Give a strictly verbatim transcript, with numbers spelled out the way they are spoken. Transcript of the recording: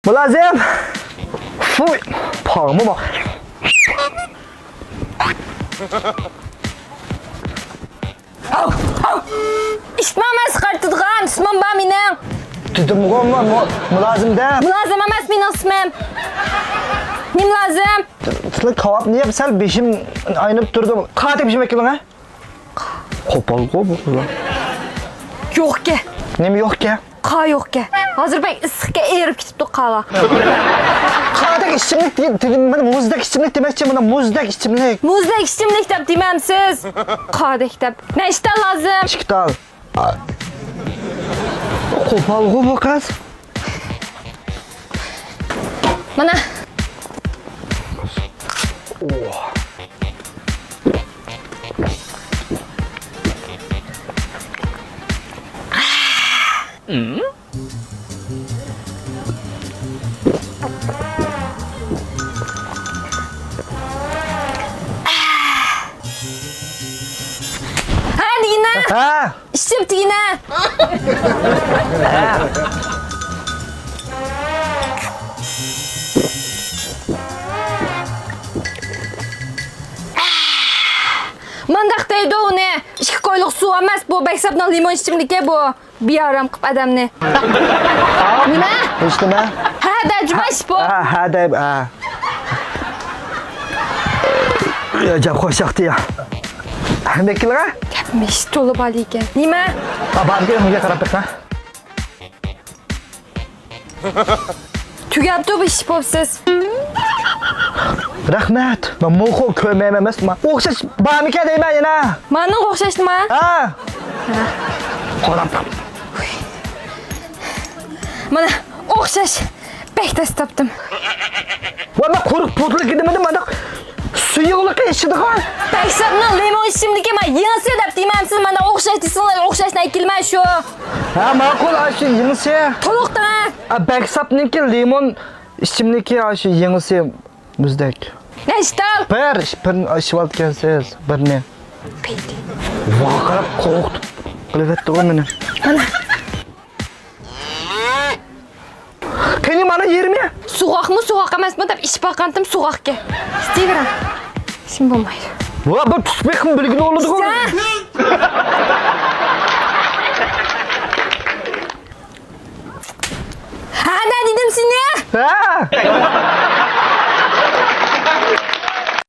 مۇلازىم! فۇي! پاڭمۇ بار. ئىشتىمەن ئەمەس، قارىتىدىغان ئىسمىم بار مېنىڭ. دېدىمغۇ، مۇ-، مۇ-، مۇلازىم دە. مۇلازىم ئەمەس مېنىڭ ئىسمىم. نېمە لازىم؟ سىلەر كاۋاپنى يەپ، سەل بېشىم ئاينىپ تۇرىدۇ. قاتىپ يېمەك قىلىڭ، ھە؟ قوپالغۇ بۇ قىزلار. يوقكەن. نېمە يوقكەن؟ قا يوقكەن. ھازىر بەك ئىسسىقكەن، ئېرىپ كېتىپتۇ قالار. قادەك ئىچىملىك دېدىم، مانا مۇزدەك ئىچىملىك دېمەكچى، مانا مۇزدەك ئىچىملىك. مۇزدەك ئىچىملىك دەپ دېمەمسىز؟ قادەك دەپ. نەچچە تال لازىم؟ ئىككى تال. قوپالغۇ بۇ قىز. مانا. ھە دېگىنە. ھە. ئىچىپ دېگىنە. مانداق دەيدۇ ئۇنى. ئىككى كويلۇق سۇ ئەمەس بۇ، بەك ساپنىڭ لىمون ئىچىملىكى بۇ. بىئارام قىپ ئادەمنى. نېمە؟ ھېچنېمە. ھە دە جۇماش بۇ. ھە، ھە دە، ھە. يا جاپ خوش چاقتى يا. ھەممە كىلغا؟ گەپمىش تولا بالىكەن. نېمە؟ بابامگە ئۆيگە قاراپ بېقىڭ. تۈگەپتۇ بۇ ئىش بوپسىز. رەھمەت. مەن مۇنخو كۆرمەيمەن ئەمەسمۇ. ئوخشاش بارمىكەن دەيمەن يەنە. مانا ئوخشاشتىما؟ ھە. قاراپ. مانا ئوخشاش. بەك تەس تاپتىم. ۋە مەن قۇرۇق پوتىلىق دېمىدىم، مانا سۇيۇقلۇقى ئىچىدىغان. بەك ساپنىڭ لىمون ئىچىملىكى مانا يېڭىسى دەپ دېمەمسىز، مانا ئوخشاش دېسىڭلار ئوخشاشنى ئەكېلىمەن شۇ. ھە، ماقۇل، ئاشۇ يېڭىسى. تولۇق دەڭە. ئا، بەك ساپنىڭكى لىمون ئىچىملىكى، ئاشۇ يېڭىسى مۇزدەك. نەشتال. بىر، بىرنى ئىچىۋالىدىكەنسىز، بىرنى. قېيتى. ۋاقىراپ قورقۇتۇپ قىلىۋەتتىغۇ مېنى. مانا. قېنى مانا يېرىمى؟ سوغۇقمۇ، سوغۇق ئەمەسمۇ دەپ ئىچىپ باققانتىم، سوغۇقكەن. ئىچىۋېرىڭ. ئىچسىمۇ بولمايدۇ. ۋا، بىر تۇتۇپ بېقىم بىلگىلى بولىدىغۇ. ھە، نە دېدىم سېنى؟ ھە.